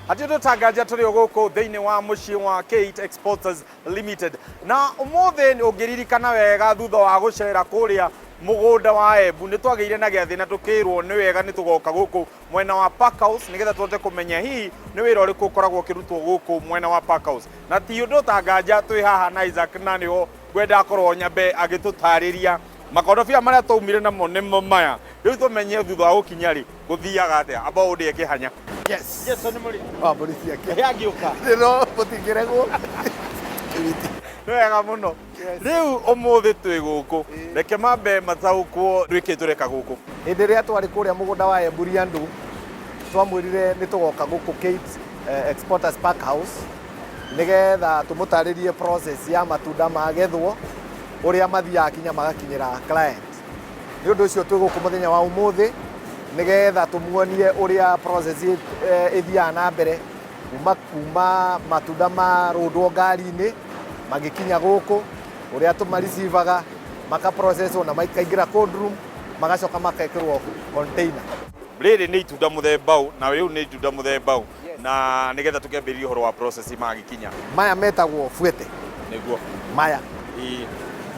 Hatirĩ tũtanganja tũrĩ o gũkũ thĩinĩ wa mũciĩ wa Kate Exporters Limited. Na ũmũthĩ ũngĩririkana wega thutha wa gũcera kũrĩa mũgũnda wa Embu nĩ twagĩire na gĩathĩ na tũkĩrwo nĩ wega nĩ tũgoka gũkũ mwena wa Park House nĩgetha tũhote kũmenya hihi nĩ wĩra ũrĩkũ ũkoragwo ũkĩrutwo gũkũ mwena wa Park House. Na ti ũndũ ũtanganja twĩ haha na Isaac na nĩho ngwenda akorwo nyambe agĩtũtarĩria makorobia marĩa twaumire namo nĩmo maya. Rĩu tũmenye thutha wa gũkinya rĩ gũthiaga atĩa. Amba ũndĩe kĩhanya. Yes. Jesu nĩ mũrĩ. Wa mbũri ciake. Yangĩũka. Rĩro mũtingĩregwo. Nĩ wega mũno. Rĩu ũmũthĩ twĩ gũkũ. Reke mambe mataũkwo nĩkĩ tũreka gũkũ. Hĩndĩ ĩrĩa twarĩ kũrĩa mũgũnda wa Embu Riandu, twamwĩrire nĩ tũgoka gũkũ Kate Exporters Park House nĩgetha tũmũtarĩrie process ya matunda magethwo ũrĩa mathiaga kinya magakinyĩra client. Nĩ ũndũ ũcio twĩ gũkũ mũthenya wa ũmũthĩ nĩgetha tũmuonie ũrĩa process ĩthiaga na mbere kuma matunda marũndwo ngari-inĩ magĩkinya gũkũ, ũrĩa tũmaricivaga, makaprocesswo na makaingĩra cold room, magacoka makekĩrwo container. Rĩrĩ nĩ itunda mũthemba ũũ na rĩu nĩ itunda mũthemba ũũ na nĩgetha tũkĩambĩrĩria ũhoro wa process magĩkinya. Maya metagwo fuete. Nĩguo. Maya. Ĩĩ.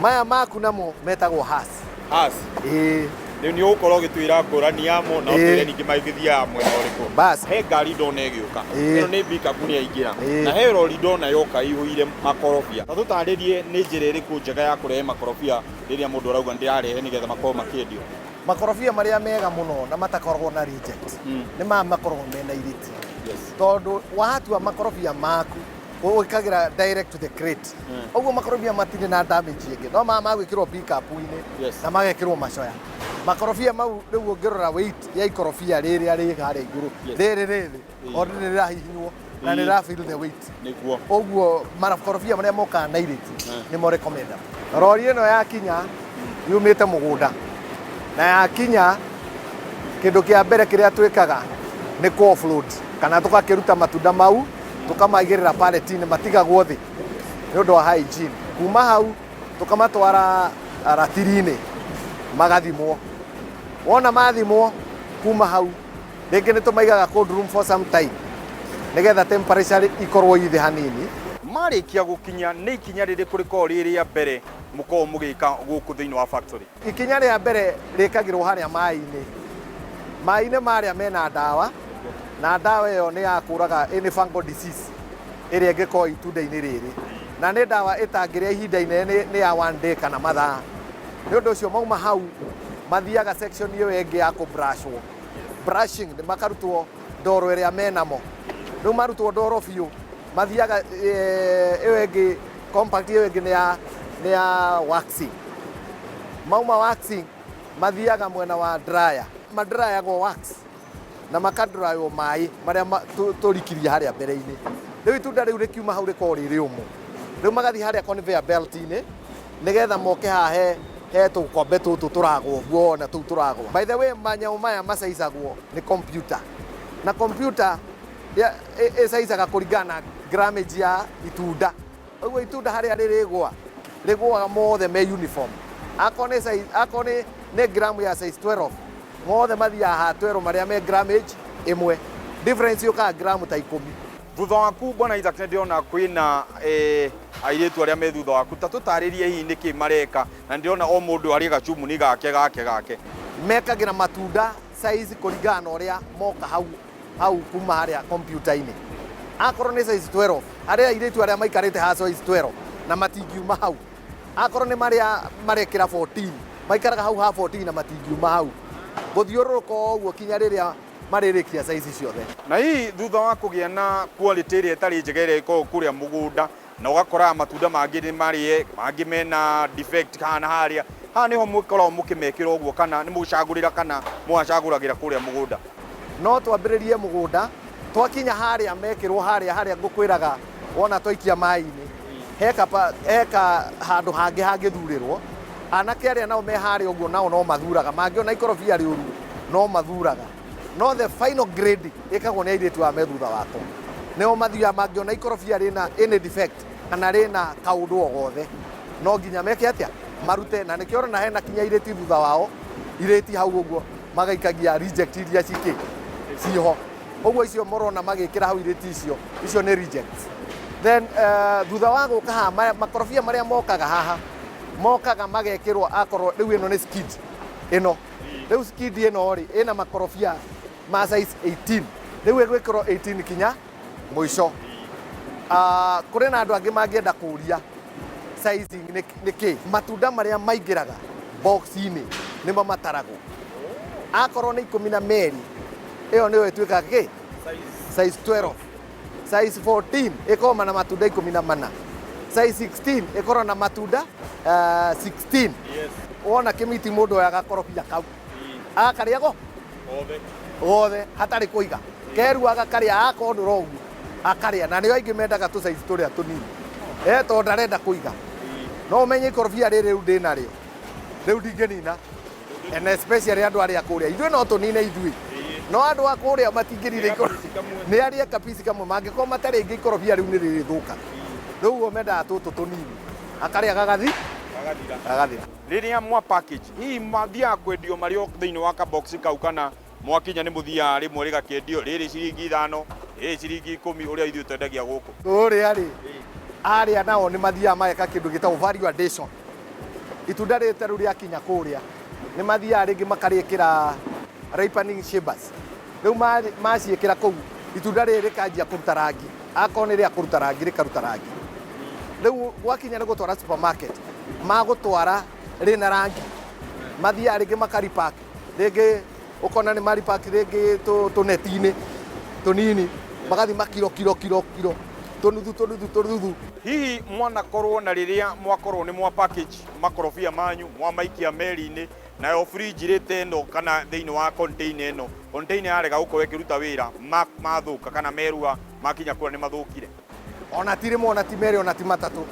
Maya maku namo metagwo has. Has. Ĩĩ. Rĩu nĩ ũgũkorwo ũgĩtwĩra ngũrani yamo na Ĩĩ. ũtwĩre ningĩ magĩthiaga mwena ũrĩkũ. Bas. He ngari ndona ĩgĩũka. Ĩĩ. Ĩno nĩ pickup nĩ yaingĩra. Ĩĩ. Na he rori ndona yoka ĩihũire makorobia. Ta tũtarĩrie nĩ njĩra ĩrĩkũ njega ya kũrehe makorobia rĩrĩa mũndũ arauga ndĩrarehe nĩgetha makorwo makĩendio. Makorobia marĩa mega mũno na matakoragwo na reject nĩ maya makoragwo mena irĩti. Yes. Tondũ watua makorobia maku wĩkagĩra direct to the crate. Ũguo makorobia matirĩ na damage ĩngĩ. No maya magwĩkĩrwo pickup-inĩ Yes. na magekĩrwo macoya. Makorobia mau rĩu ũngĩrora weight ya ikorobia rĩrĩa rĩ harĩa igũrũ Yes. rĩrĩ rĩthĩ already nĩ rĩrahihinywo na nĩ rĩra feel the weight. Nĩguo. Ũguo makorobia marĩa mokaga na irĩti nĩmo recommendable. Rori ĩno yakinya yumĩte mũgũnda na yakinya kĩndũ kĩa mbere kĩrĩa twĩkaga nĩ kũ offload kana tũgakĩruta matunda mau tũkamaigĩrĩra pallet-inĩ matigagwo thĩ nĩ ũndũ wa hygiene. Kuma hau tũkamatwara ratiri-inĩ magathimwo. Wona mathimwo kuma hau rĩngĩ nĩ tũmaigaga cold room for some time nĩgetha temperature ikorwo ĩ thĩ hanini. Marĩkia gũkinya nĩ ikinya rĩrĩkũ rĩkoragwo rĩ rĩa mbere mũkoragwo mũgĩka gũkũ thĩinĩ wa factory? Ikinya rĩa mbere rĩkagĩrwo harĩa maĩ-inĩ. Maĩ-inĩ marĩa mena ndawa na ndawa ĩyo nĩ ya kũraga any fungal disease ĩrĩa ĩngĩkorwo itunda-inĩ rĩrĩ. Na nĩ ndawa ĩtangĩrĩa ihinda inene nĩ ya one day kana mathaa. Nĩ ũndũ ũcio mauma hau mathiaga section ĩyo ĩngĩ ya kũ-brushwo. Brushing nĩ makarutwo ndoro ĩrĩa menamo. Rĩu marutwo ndoro biũ mathiaga ĩyo ĩngĩ compact ĩyo ĩngĩ nĩ ya waxing. Mauma waxing mathiaga mwena wa dryer. Madryagwo wax na makadrywo maĩ marĩa tũrikirie harĩa mbere-inĩ. Rĩu itunda rĩu rĩkiuma hau rĩkoragwo rĩ rĩũmũ. Rĩu magathiĩ harĩa conveyor belt-inĩ nĩgetha moke haha he tũkombe tũtũ tũragwo ũguo wona tũu tũragwo. By the way manyamũ maya macaicagwo nĩ computer. Na computer ĩcaicaga kũringana na grammage ya itunda. Ũguo itunda harĩa rĩrĩgwa rĩgũaga mothe me uniform. Akorwo nĩ size, akorwo nĩ gramu ya size 12 mothe mathiaga ha 12 marĩa me grammage ĩmwe. Difference yũkaga gramu ta 10. Thutha waku bwana Isaac nĩ ndĩrona kwĩna airĩtu arĩa me thutha waku, ta tũtarĩrie hihi nĩkĩ mareka, na ndĩrona o mũndũ arĩ gacumuni gake gake gake. Mekagĩra matunda size kũringana na ũrĩa moka hau hau kuma harĩa computer-inĩ. Akorwo nĩ size 12 harĩ airĩtu arĩa maikarĩte ha size 12 na matingiuma hau. Akorwo nĩ marĩa marekĩra 14 maikaraga hau ha 14 na matingiuma hau. Gũthiũrũrũka o ũguo kinya rĩrĩa marĩrĩkia size ciothe. Na hihi thutha wa kũgĩa na quality ĩrĩa ĩtarĩ njega ĩrĩa ĩkoragwo kũrĩa mũgũnda na ũgakoraga matunda mangĩ nĩ marĩe, mangĩ mena defect haha na harĩa, haha nĩho mũkoragwo mũkĩmekĩra ũguo kana nĩ mũcagũrĩra kana mũgacagũragĩra kũrĩa mũgũnda? No twambĩrĩrie mũgũnda, twakinya harĩa mekĩrwo harĩa harĩa ngũkwĩraga wona twaikia maĩ-inĩ, heka handũ hangĩ hangĩthurĩrwo, anake arĩa nao me harĩa ũguo nao no mathuraga, mangĩona ikorobia rĩũru no mathuraga. No the final grade ĩkagwo nĩ airĩtu aya me thutha wakwa. Nĩo mathiaga mangĩona ikorobia rĩna any defect kana rĩna kaũndũ o gothe no nginya meke atĩa? Marute. Na nĩkĩo ũrona hena kinya irĩti thutha wao, irĩti hau ũguo magaikagia reject iria cikĩ ciho. Ũguo icio mũrona magĩkĩra hau irĩti icio, icio nĩ rejects. Then thutha wa gũka haha, makorobia marĩa mokaga haha, mokaga magekĩrwo akorwo rĩu ĩno nĩ skid ĩno. Rĩu skid ĩno rĩ, ĩna makorobia ma size 18. Rĩu ĩgwĩkĩrwo 18 kinya mũico. Kũrĩ na andũ angĩ mangĩenda kũria sizing nĩ kĩ. Matunda marĩa maingĩraga box-inĩ nĩmo mataragwo. Akorwo nĩ 12, ĩyo nĩyo ĩtuĩkaga kĩ? Size 12. Size 14 ĩkoragwo na matunda 14. Size 16 ĩkoragwo na matunda 16. Wona kĩmiti mũndũ oyaga korobia kau agakarĩa go gothe hatarĩ kũiga keru agakarĩa akonũra ũguo akarĩa, na nĩo aingĩ mendaga tũ size tũrĩa tũnini tondũ ndarenda kũiga. No ũmenye ikorobia rĩrĩ rĩu ndĩnarĩo rĩu ndingĩnina, and especially andũ arĩa kũrĩa ithuĩ no tũnine ithuĩ, no andũ a kũrĩa matingĩnina ikorobia, nĩ arĩe kapici kamwe, mangĩkorwo matarĩ aingĩ ikorobia rĩu nĩ rĩrĩthũka. Rĩu ũguo mendaga tũtũ tũnini, akarĩa gagathi gagathira. Rĩrĩa mwa package, hihi mathiaga kwendio marĩ o thĩinĩ wa kabox kau, kana mwakinya nĩ mũthiaga rĩmwe rĩgakĩendio rĩrĩ ciringi 5, rĩrĩ ciringi 10, ũrĩa ithuĩ twendagia gũkũ? Kũrĩa rĩ, arĩa nao nĩ mathiaga mageka kĩndũ gĩtagwo value addition. Itunda rĩrĩ ta rĩu rĩakinya kũrĩa, nĩ mathiaga rĩngĩ makarĩkĩra ripening chambers. Rĩu maciĩkĩra kũu, itunda rĩrĩ rĩkanjia kũruta rangi. Akorwo nĩ rĩa kũruta rangi, rĩkaruta rangi. Rĩu gwakinya nĩ gũtwara supermarket, magũtwara rĩna rangi. Mathiaga rĩngĩ makaripack, rĩngĩ ũkona nĩ maripack rĩngĩ tũneti-inĩ tũnini, magathi makiro kiro kiro kiro, tũnuthu tũnuthu tũnuthu. Hihi mwanakorwo na rĩrĩa mwakorwo nĩ mwa package makorobia manyu, mwamaikia meri-inĩ, nayo fridge rĩ ĩno kana thĩinĩ wa container ĩno, container yarega gũkorwo ĩkĩruta wĩra, mathũka kana meruha makinya kũrĩa nĩ mathũkire? Ona ti rĩmwe, ona ti merĩ, ona ti matatũ.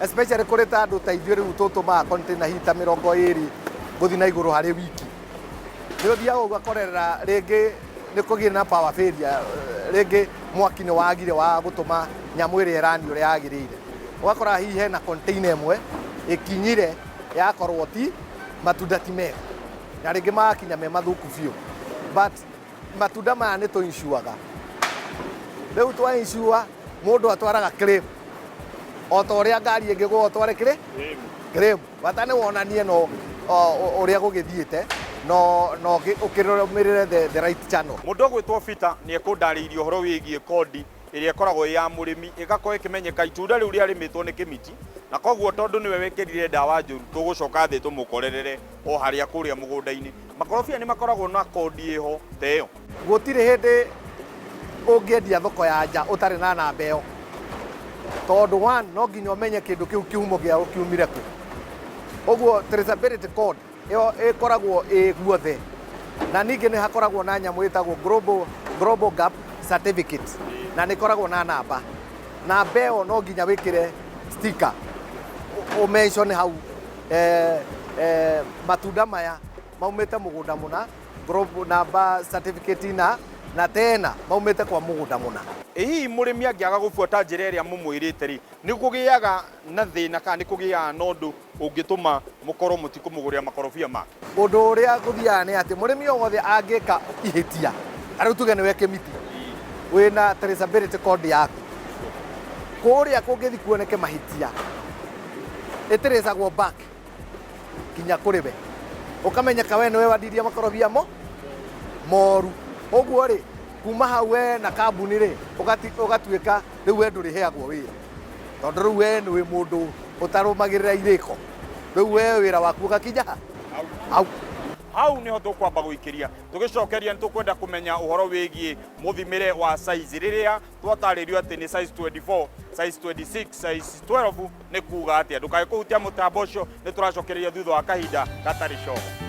Especially kũrĩ ta andũ ta ithuĩ rĩu tũtũmaga container hihi ta 20 gũthiĩ na igũrũ harĩ wiki. Nĩ ũthiaga ũgakorerera rĩngĩ nĩ kũgĩire na power failure, rĩngĩ mwaki nĩ wagire wa gũtũma nyamũ ĩrĩa ĩrani ũrĩa yagĩrĩire. Ũgakora hihi hena container ĩmwe ĩkinyire yakorwo ti matunda ti mega, na rĩngĩ magakinya me mathũku biũ. But matunda maya nĩ tũ-insuaga. Rĩu twa insure mũndũ atwaraga claim o ta ũrĩa ngari ĩngĩgũa ũtware claim. Bata nĩ wonanie no ũrĩa gũgĩthiĩte, no ũkĩrũmĩrĩre the right channel. Mũndũ ũgwĩtwo Peter nĩ ekũndarĩirie ũhoro wĩgiĩ kodi ĩrĩa ĩkoragwo ĩ ya mũrĩmi, ĩgakorwo ĩkĩmenyeka itunda rĩu rĩarĩmĩtwo nĩ Kĩmiti, na koguo tondũ nĩwe wĩkĩrire ndawa njũru, tũgũcoka thĩ tũmũkorerere o harĩa kũrĩa mũgũnda-inĩ. Makorobia nĩ makoragwo na kodi ĩho ta ĩyo? Gũtirĩ hĩndĩ ũngĩendia thoko ya nja ũtarĩ na namba ĩyo, tondũ one, no nginya ũmenye kĩndũ kĩu kĩhumo gĩao kiumire kũ. Ũguo traceability code ĩyo ĩkoragwo ĩ guothe, na ningĩ nĩ hakoragwo na nyamũ ĩtagwo global gap certificate, na nĩ ĩkoragwo na namba. Namba ĩyo no nginya wĩkĩre sticker ũ mention hau matunda maya maumĩte mũgũnda mũna, global namba certificate na tena maumĩte kwa mũgũnda mũna. Ĩ hihi mũrĩmi angĩaga gũbuata njĩra ĩrĩa mũmwĩrĩte rĩ, nĩ kũgĩaga na thĩna kana nĩ kũgĩaga na ũndũ ũngĩtũma mũkorwo mũtikũmũgũrĩra makorobia make? Ũndũ ũrĩa gũthiaga nĩ atĩ mũrĩmi o wothe angĩka ihĩtia, ta rĩu tuge nĩwe Kĩmiti, wĩna traceability code yaku, kũrĩa kũngĩthiĩ kuoneke mahĩtia, ĩtĩrĩcagwo back kinya kũrĩ we, ũkamenyeka we nĩwe wandirie makorobia moru. Ũguo rĩ, kuma hau we na kambuni rĩ, ũgatuĩka rĩu we ndũrĩheagwo wĩra, tondũ rĩu we nĩ mũndũ ũtarũmagĩrĩra irĩko. Rĩu we wĩra waku ũgakinya ha? Hau. Hau nĩho tũkwamba gũikĩria. Tũgĩcokeria nĩ tũkwenda kũmenya ũhoro wĩgiĩ mũthimĩre wa size rĩrĩa twatarĩrio atĩ nĩ size 24, size 26, size 12 nĩ kuga atĩa. Ndũkae kũhutia mũtambo ũcio, nĩ tũracokereria thutha wa kahinda gatarĩ coho.